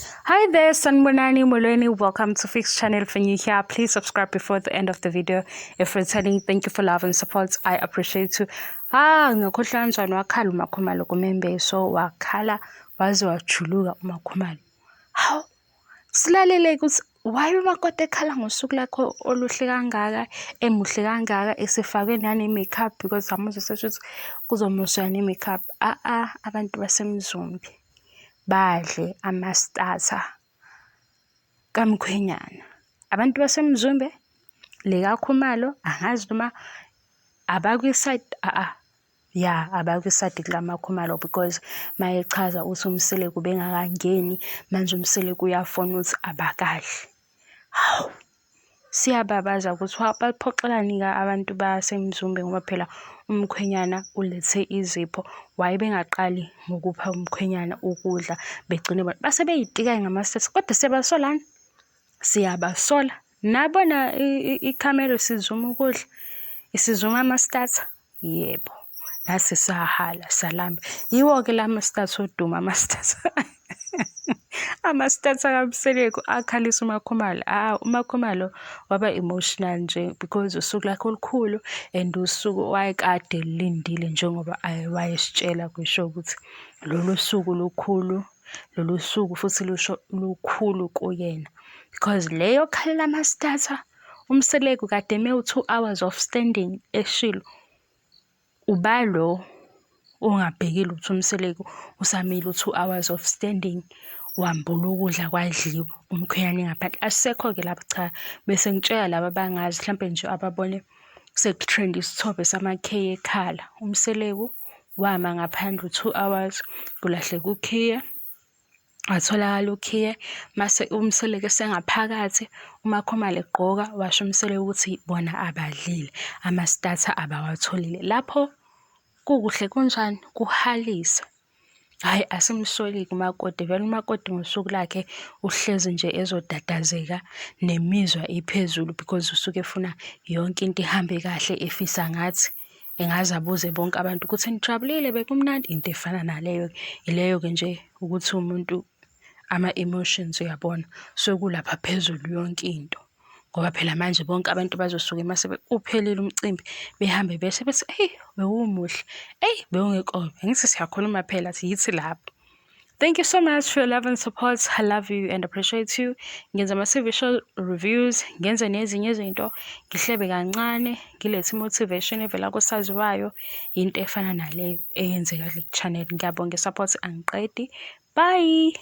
Hi there, Sanibonani Molweni. Welcome to Fix Channel. If you're new here, please subscribe before the end of the video. If returning, thank you for love and support. I appreciate you. Ah, ngakhohlwa kanjani wakhala uMakhumalo kumembeso, wakhala waze wajuluka uMakhumalo. Hawu, silalele ukuthi why umakoti ekhala ngosuku lakho oluhle kangaka, emuhle kangaka, esefakwe nane-makeup because amuzwe sesho ukuthi kuzomoswa ne-makeup. Ah ah, abantu baseMzumbe badle ama-starter kamkhwenyana. Abantu baseMzumbe le kaKhumalo angazi noma abakwi-side a-a ya abakwi-side likaMakhumalo because mayechaza ukuthi uMseleku bengakangeni manje uMseleku uyafona ukuthi abakadli. Hawu, siyababaza ukuthi baphoxelani-ke abantu baseMzumbe ngoba phela umkhwenyana ulethe izipho. Why bengaqali ngokupha umkhwenyana ukudla begcine base beyitika ngama-steps kodwa siyabasolani? Siyabasola. Nabona ikhamera isizuma ukudla, isizuma ama-starter? Yebo, nasi sahala salamba. Yiwo-ke la ma-starter oduma ama-starter. Ama-starter kaMseleku akhalisa uMakhumalo. Ah, uMakhumalo waba emotional nje because usuku lakhe olukhulu and usuku wayekade elulindile njengoba wayesitshela kwisho ukuthi lolu suku lukhulu, lolu suku futhi lusho lukhulu kuyena. Because le yokukhalela ama-starter, uMseleku kade eme u-2 hours of standing eshilo. Uba lo ongabhekile ukuthi uMseleku usamile u-2 hours of standing wambula ukudla kwadliwa umkhwenyana engaphandle. Asisekho-ke lapho cha, bese ngitshela laba abangazi hlampe nje ababone seku-trend isithombe samakheyi ekhala. UMseleku wama ngaphandle u-2 hours kulahleka ukhiye. Watholakala ukhiye mase uMseleku esengaphakathi uMakhumalo egqoka washo uMseleku ukuthi bona abadlile ama-starter abawatholile. Lapho kukuhle kunjani kuhalisa. Hhayi asimsoli-ke umakoti vele umakoti ngosuku lakhe uhlezi nje ezotatazeka nemizwa iphezulu because usuke efuna yonke into ihambe kahle efisa ngathi engaze abuze bonke abantu ukuthi nijabulile bekumnandi into efana naleyo-ke. Ileyo-ke nje ukuthi umuntu ama-emotions uyabona sekulapha phezulu yonke into. Ngoba phela manje bonke abantu bazosuke mase uphelile umcimbi behambe bese bethi eyi bewumuhle, eyi bewungekho. Angithi siyakhuluma phela yithi lapho. Thank you so much for your love and support. I love you and appreciate you. Ngenza ama-TV show reviews, ngenze nezinye izinto, ngihlebe kancane, ngilethe i-motivation evela kosaziwayo, into efana naleyo eyenzeka kule channel. Ngiyabonga i-support angiqedi. Bye.